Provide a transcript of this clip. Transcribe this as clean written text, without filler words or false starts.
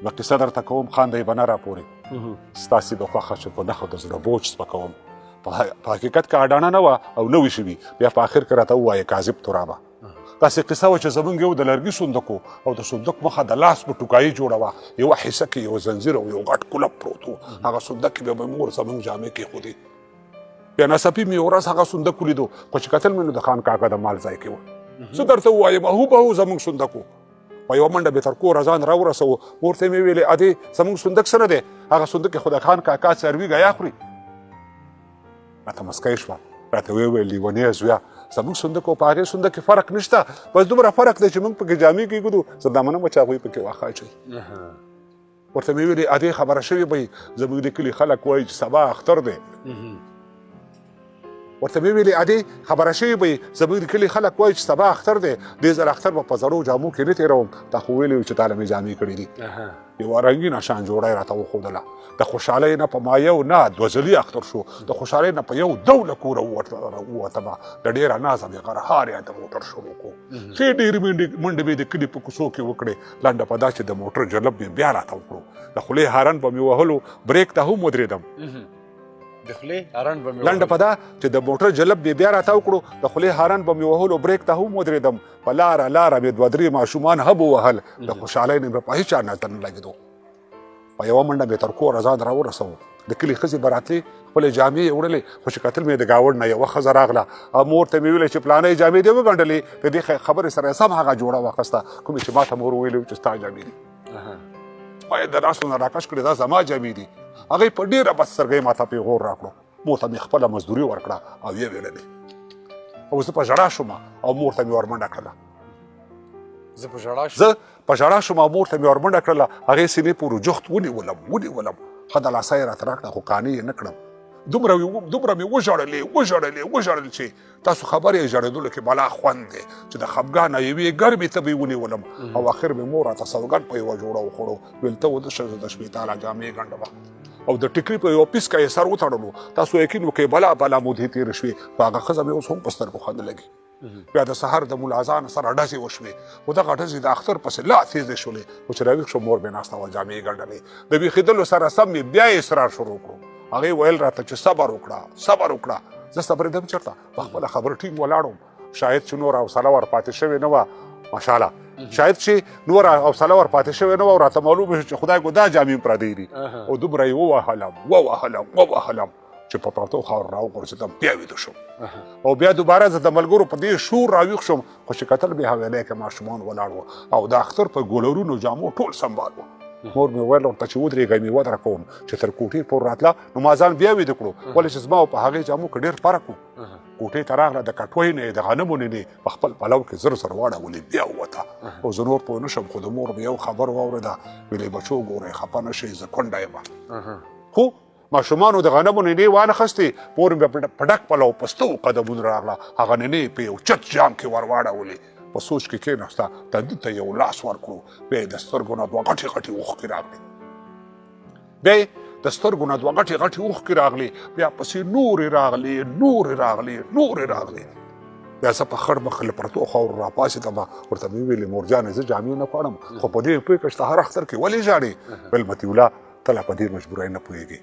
به قصه درته کوم، خاندئ به نه راپورې، ستاسې به خوښه شي، خو نه خو د زړه بوج سپکوم. په حقیقت کې اډانه نه وه او نه وي شوي، بیا په آخر کې راته ووایه کاذب ترابه. داسې قصه وه چې زمونږ یو د لرګي صندوق و او د صندوق مخه د لاس په ټوکایي جوړه وه، یوه حصه کې یو زنځیر او یو غټ کلپ پروت و، هغه صندوق کې به مې مور زمونږ جامې کېښودې. بیا ناڅاپي مې یو ورځ هغه صندوق ولیدو، خو چې کتل مې نو د خان کاکا د مال ځای کې و. څه درته ووایم، هوبهو زمونږ صندوق و. په یوه منډه مې تر کوره ځان راورسوو، مور ته مې ویلې ادې زمونږ صندوق څه نه دی، هغه صندوق کې خو د خان کاکا څاروي ګیا خوري. راته مسکی شوه، راته ویې ویل لیونیه زویه، زموږ صندوق او په هغې صندوق کې فرق نشته، بس دومره فرق دی چې موږ پکې جامې کېږدو، زه دا منم چې هغوی پکې واښه اچوي. ورته مې ویلې ادې خبره شوې به وي، زموږ د کلي خلک وایي چې سبا اختر دی. ورته مې ویلې ادې خبره شوې به وي، زموږ د کلي خلک وایي چې سبا اختر دی، دې ځل اختر به په زړو جامو کې نه تېروم، تا خو ویلي وو چې تا له مې جامې کړې دي. یوه رنګینه شان جوړه یې راته وښودله، د خوشحالۍ نه په ما یو نه دوه ځلي اختر شو، د خوشحالۍ نه په یو دو له کوره ووتمه، د ډېره نازه مې غرهار یې د موټر شروع کړو. ښې ډېرې منډې مې د کلي په کوڅو کې وکړې، لنډه په دا چې د موټر جلب مې بیا راته وکړو، د خولې هارن به مې وهلو، بریک ته هم ودرېدم. د خولې هارن به مې لنډه په دا چې د موټر جلب مې بیا راته وکړو، د خولې هارن به مې وهلو، بریک ته هم ودرېدم. په لاره لاره مې دوه درې ماشومان هم ووهل، د خوشحالۍ نه مې په هېچا نظر نه لګېدو. په یوه منډه مې تر کوره ځان راورسوو، د کلي ښځې به راتلې، خپلې جامې یې وړلې، خو چې کتل مې د ګاونډ نه یوه ښځه راغله او مور ته مې ویلې چې پلانۍ جامې دې وګنډلې، د دې خبرې سره یې سم هغه جوړه واخیسته کومې چې ما ته مور ویلي وو چې ستا جامې دي. ما یې د لاسو نه راکش کړې، دا زما جامې دي. هغې په ډېره بدسترګۍ ما ته پیغور راکړو، مور ته مې خپله مزدوري ورکړه او یې ویلې، او زه په ژړا شوم او مور ته مې ورمنډه کړله. زه په ژړا شوم، زه په ژړا شوم او مور ته مې ورمنډه کړله، هغې سینې پورې جوخت ونیولم ونیولم، ښه دلاسه یې راته راکړه، خو قانع یې نه کړم. دومره مې وژړلې وژړلې وژړل چې تاسو خبر یې ژړېدلو کې بلا خوند دی چې د خفګانه یوې ګرمې تبې ونیولم. او اخر مې مور راته سوګند په یوه جوړه وخوړو، ویل ته وده شه، زه د شپې تاله جامې ګنډمه. او د ټیکري په یوه پیسکه یې سر وتړلو. تاسو یقین وکړئ بلا بلا مودې تېرې شوې، خو هغه ښځه مې اوس هم په سترګو ښه نه لګي. بیا د سهار د ملا اذان سره ډزې وشوې، خو دغه ډزې د اختر پسې لا تېزې شولې. خو چې راویښ شوم مور مې ناسته وه، جامې یې ګنډلې. د ویښېدلو سره سم مې بیا یې اصرار شروع کړو. هغې ویل راته چې صبر وکړه صبر وکړه. زه صبرېدم چېرته، په خپله خبره ټینګ ولاړ وم. شاید چې نوره حوصله ور پاتې شوې نه وه، ماشاءالله، شاید چې نوره حوصله ور پاتې شوې نه وه او راته معلومه شو چې خدای ګو دا جامې هم پردۍ دي. او دومره یې ووهلم ووهلم ووهلم چې په پرتو خاورو راوغورځېدم، بیا ویده شوم. او بیا دوباره زه د ملګرو په دې شور راویښ شوم، خو چې کتل مې حویلۍ کې ماشومان ولاړ وو او د اختر په ګولرونو جامو ټول سمبال وو. مور مې ویل ورته چې ودرېږئ، مې ودره کوم چې تر کوټې پورې راتله نو ما ځان بیا ویده کړو، ولې چې زما په هغې جامو کې ډېر فرق و. کوټې ته راغله، د کټوۍ نه یې د غنمو نه یې په خپل پلو کې زر زر واړولې، بیا ووته. او زه نور پوه نه شوم، خو د مور مې یو خبر واورېده، ویلې بچو ګورئ خفه نه شئ، زه کونډه یم. خو ماشومانو د غنمو نینې وانه خستې، مور مې په ډک پلو په ستو قدمونو راغله، هغه نینې په یو چت جام کې ور واړولې. په سوچ کې کېناسته، تندي ته یو لاس ورکړو، بیا یې د سترګو نه دوه غټې غټې اوښکې راغلې، بیا یې د سترګو نه دوه غټې غټې اوښکې راغلې، بیا پسې نورې راغلې نورې راغلې نورې راغلې. بیا زه په خړ مخ له پرتو خاورو راپاڅېدم، ورته مې وویلې مور جانې زه جامې نه غواړم، خو په دې پوه کړه چې ته هر اختر کې ولې ژاړې؟ ویل مطیع الله ته لا په دې مجبورۍ نه پوهېږې.